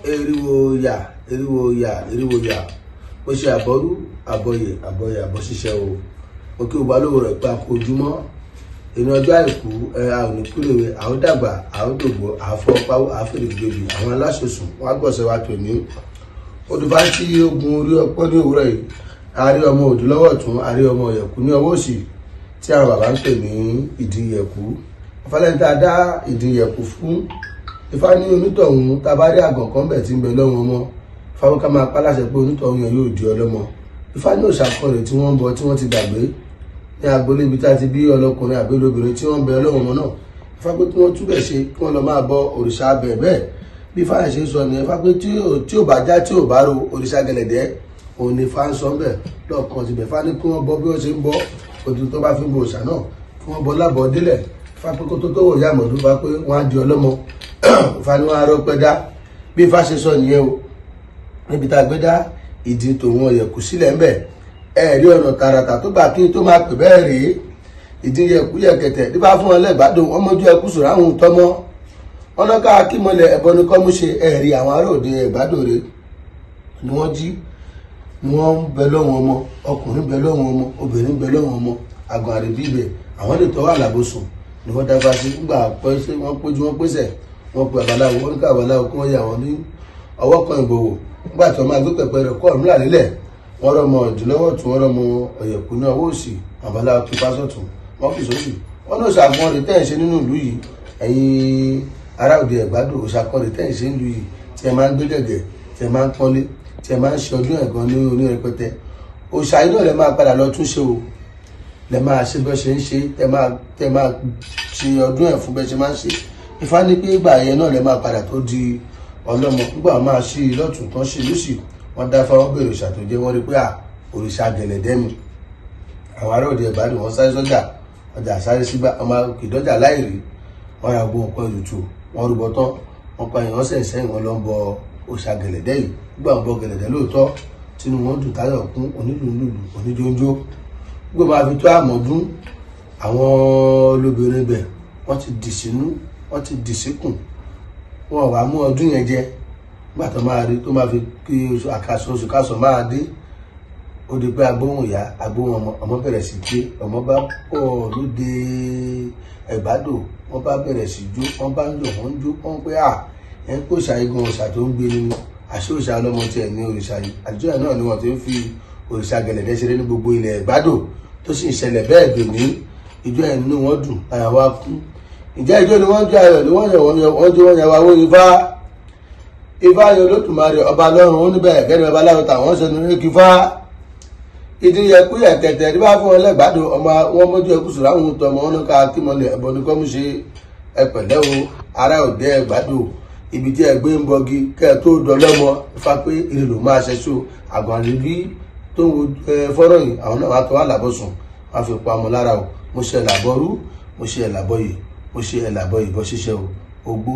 Eriwo yà, eriwo yà, eriwo yà. Mo ṣe àbọrú, àbọyè, àbọyè, àbọ̀ ṣíṣe o. Mo kí gbogbo alówó rẹ̀ pa kó ojúmọ́. Ìní ọjọ́ àìkú, ẹ a ò ní kúrèwé, a ó dàgbà, a ó dògbò, a fọ́ pawó, a fèrè gbèbì, àwọn aláṣọsùn, wọ́n á gbọ̀sẹ̀ wa tòní. Odùfá tí ogun orí ọpọ́ ní òwúrọ̀ yìí, a rí ọmọ òdú lọ́wọ́ ọ̀tún, a rí ọmọ ọ̀yẹ̀kú ní ọwọ́ òsì tí àwọn bàbá ń pè ní ìdí ìyẹ̀kú. Afálẹ́ńtà dá ìdí ìyẹ̀kú fún Ifá ní onítọ̀hún tá a bá rí àgàn kan bẹ̀ tí ń bẹ lọ́wọ́ ọmọ. Ifá wí ká máa pa láṣẹ pé onítọ̀hún yẹn yóò di ọlọ́mọ. Ifá ní òòṣà kan rè tí wọ́n ń bọ tí wọ́n ti gbàgbé ní agboolé ibi tá a ti bí ọlọ́kùnrin àbí olóbìnrin tí wọ́n ń bẹ ọlọ́wọ́ ọmọ náà. Ifá pé kí wọ́n túbẹ̀ ṣe kí wọ́n lọ máa bọ òrìṣà abẹ bẹ́ẹ̀. Bí Ifá yẹn ṣe ń sọ nìyẹn, Ifá pé tí ò bá já tí ò bá ro òrìṣà gẹ̀lẹ̀dẹ́ òun ni Ifá ń sọ bẹ́ẹ̀ lọ́ọ̀kan síbẹ̀. Ifá ní kí wọ́n bọ bí wọ́n ṣe ń bọ òtún tó bá fi ń bọ òòṣà náà kí wọ́n bọ lábọ̀ délẹ̀. Ifá pé kó tó tó wò yá àmọ̀dún bá pé wọ́n á di ọlọ́mọ. Ifá ní wọ́n á rọ́pẹ́ dá. Bí Ifá ṣe sọ nìyẹn o. Níbi tá a gbé dá ìdí tòun ọ̀yẹ̀kú sílẹ̀ ńbẹ̀. Ẹ rí ọ̀nà tààràtà tó gbà kí n tó máa pè bẹ́ẹ̀ rèé. Ìdí yẹ̀kú yẹ̀kẹ̀tẹ̀ nípa fún wọn lẹ́gbàdo wọn mójú ẹkú sùn ráhùn tọmọ. Wọn náà ká kímọlẹ̀ ẹ̀bọ ni kọ́mú ṣe. Ẹ rí àwọn ará òde ẹ̀gbádò rèé ni wọ́n jí ni wọ́n ń bẹ lọ́wọ́ ọmọ, ọkùnrin bẹ lọ́wọ́ ọmọ, obìnrin bẹ lọ́wọ́ ọmọ, àgọ́ àrèbí ibẹ̀ àwọn lè tọ́wọ́ àlàbòsùn ni wọ́n dábàá sí. Nígbà pẹ́ sí wọ́n péjú wọ́n pèsè wọ́n pe babaláwo, wọ́n ní ká babaláwo kí wọ́n yà wọ́n ní ọwọ́ kan ìbòwò. Nígbà tí wọ́n máa gbé pẹpẹ rẹ̀ kọ́ ọ̀run lálẹ́, wọ́n rọmọ ìdílọ́wọ́ tún, wọ́n rọmọ ọ̀yẹ̀kú ní ọwọ́ òsì, babaláwo kí pásọ̀tún wọ́n fi sósì. Wọ́n ní òṣàkùn rẹ̀ tẹ́ ẹ̀ ṣe nínú ìlú yìí, ẹ̀yin ará òde ẹ̀gbádò, òṣàkùn rẹ̀ tẹ́ ẹ̀ ṣe nínú ìlú yìí tí ẹ máa ń gbé gẹ̀gẹ̀, tí ẹ máa ń pọ́nlé, tí ẹ máa ń ṣe ọdún ẹ̀gàn ní oní rẹpẹtẹ. Òòṣà yìí náà lẹ máa padà lọ tún ṣe o. Lẹ máa ṣe bẹ́ ṣe ń ṣe, tẹ máa ṣe ọdún ẹ̀ fún bẹ́ ṣe máa ń ṣe. Ifá ní pé ìgbà yẹn náà lẹ máa padà tó di ọlọ́mọ. Nígbà máa ṣí i lọ́tún tán ṣe lóṣì, wọ́n dá fáwọn bèrè òòṣà tó jẹ́, wọ́n rí pé à òrìṣà gẹ̀lẹ̀dẹ́ mi. Àwọn ará òde ẹ̀gbádò wọ́n sáré sọ́jà, ọjà sáré sígbà, ọmọ ìdọ́jà láìrí, wọ́n ra gbogbo nǹkan ètùtù, wọ́n rúbọ tán, wọ́n pa èèyàn sẹ̀ sẹ́yìn wọn lọ ń bọ òòṣà gẹ̀lẹ̀dẹ́ yìí. Nígbà wọn bọ gẹ̀lẹ̀dẹ́ lóòótọ́, tínú wọn dùn táyọ̀ kún, onílùlù oníjóńjó. Gbogbo máa fi tó àmọ̀dún, àwọn olóbìnrin bẹ̀ wọ́n ti dì sínú, wọ́n ti dì síkùn, wọn wá mú ọdún yẹn jẹ. Nígbà tó máa rí tó máa fi kí oṣù àkàsọ oṣù kásọ̀ máa dé, ó di pé agbóhùn ìyá agbóhùn ọmọ, ọmọ bẹ̀rẹ̀ sí ké, ọmọ bá pọ̀ lóde ẹ̀gbádò, wọ́n bá bẹ̀rẹ̀ sí jó, wọ́n bá ń yọ̀, wọ́n ń jó, wọ́n pé à ẹ̀ ń kó òòṣà igun òòṣà tó ń gbé nínú àṣé òòṣà ọlọ́mọ tiẹ̀ ní òrìṣà yìí. Àtijọ́ yẹn náà ni wọ́n ti ń fi òrìṣà gẹ̀lẹ̀dẹ́ ṣeré ní gbogbo ilẹ̀ ẹ̀gbádò tó sì ń ṣẹlẹ̀ bẹ́ẹ̀ dòní. Ìjọ ẹ̀ nínú wọn dùn, àyà wa kú. Ǹjẹ́ ìjọ ni wọ́n jó ayọ̀ ni wọ́n yọ̀, wọ́n yọ̀, wọ́n jó, wọ́n yà wá wó Ifá. Ifá yọ Olódùmarè ọba lọ́run, ó níbẹ̀ gẹ́gẹ́ babaláwo tàwọn sọnù ní kífá. Ìdí yẹ̀kú yẹ̀kẹ̀tẹ̀ ní bá fún wọn lẹ́gbàdo ọmọ wọn mójú ẹkú sùn láwọn tọmọ wọn ní ká kímọlẹ̀ ẹ̀bọ ní kọ́mú ṣe. Ẹ pẹ̀lẹ́ o, ará òde ẹ̀gbádò, ibi tí ẹ gbé ń bọgi kẹ́ ẹ tó dọlọ́mọ. Ifá pé ire ló máa ṣe so. Àgọ́ àríbí tó ń wo fọ́nrán yìí, àwọn náà wá tọ́ àlàbọ̀sùn, wọ́n fi pa ọmọ lára o. Mo ṣe ẹ̀làbọ̀rú, mo ṣe ẹ̀làbọ̀yè, mo ṣe ẹ̀làbọ̀yè bọ́ ṣiṣẹ́ o. Ogbó